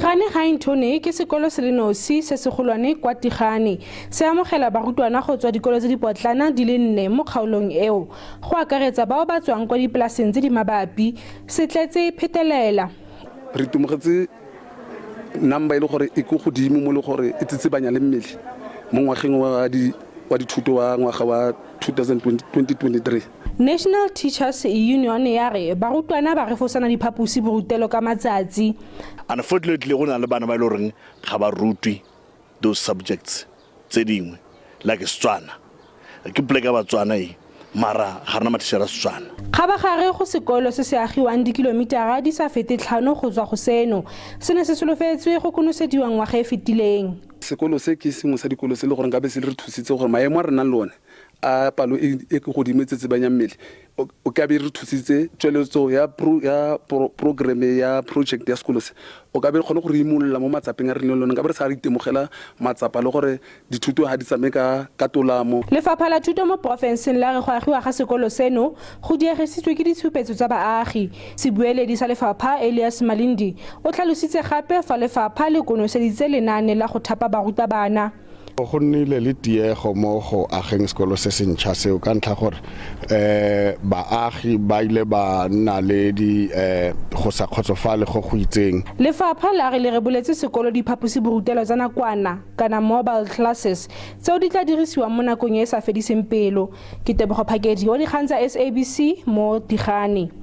Tigane Gainthone ke sekolo se le nosi se segolwane kwa Tigane. Se amogela barutwana go tswa dikolo tse dipotlana di le nne mo kgaolong eo, go akaretsa bao ba tswang kwa dipolaseng tse di mabapi. Se tletse phetelela. Re itemogetse number e le gore e ko godimo mo le gore e tsitsibanya le mmele mo ngwageng wa di wa dithuto wa ngwaga wa 2023. National Teachers Union ya re barutwana ba refosana diphaposi borutelo ka matsatsi. Unfortunately go na le bana ba e le goreng ga ba rutwe those subjects tse dingwe like Setswana. Ke poleke ya Batswana e mara ga rena mathišere a Setswana. Kgabagare go sekolo se se agiwang dikilomitara di sa fete tlhano go tswa go seno, se ne se solofetswe go konosediwa ngwaga e fetileng. Sekolo se ke sengwe sa dikolo se e le gore nkabe se re thusitse gore maemo a re nang le one a palo e e ko godimo e tsetsebanya mmele o ka be re thusitse tsweletso ya ya programme ya project ya sekolo se o ka be re kgone go re imolola mo matsapeng a re leng lone nka be re sa re itemogela matsapa le gore dithuto ga di tsamaye ka ka tolamo. Lefapha la Thuto mo porofenseng la re go agiwa ga sekolo seno go diegisitswe ke ditshupetso tsa baagi. Sebueledi sa lefapha Elias Malindi o tlhalositse gape fa lefapha le konoseditse lenaane la go thapa barutabana. Go nnile le tiego mo go ageng sekolo se se ntšha seo ka ntlha gore um baagi ba ile ba nna le di um go sa kgotsofale go go itseng. Lefapha la re le reboletse sekolo diphaposiborutelo tsa nakwana kana mobile classes tseo di tla dirisiwang mo nakong e e sa fediseng pelo. Ke Tebogo Phakedi wa dikgang tsa SABC mo Tigane.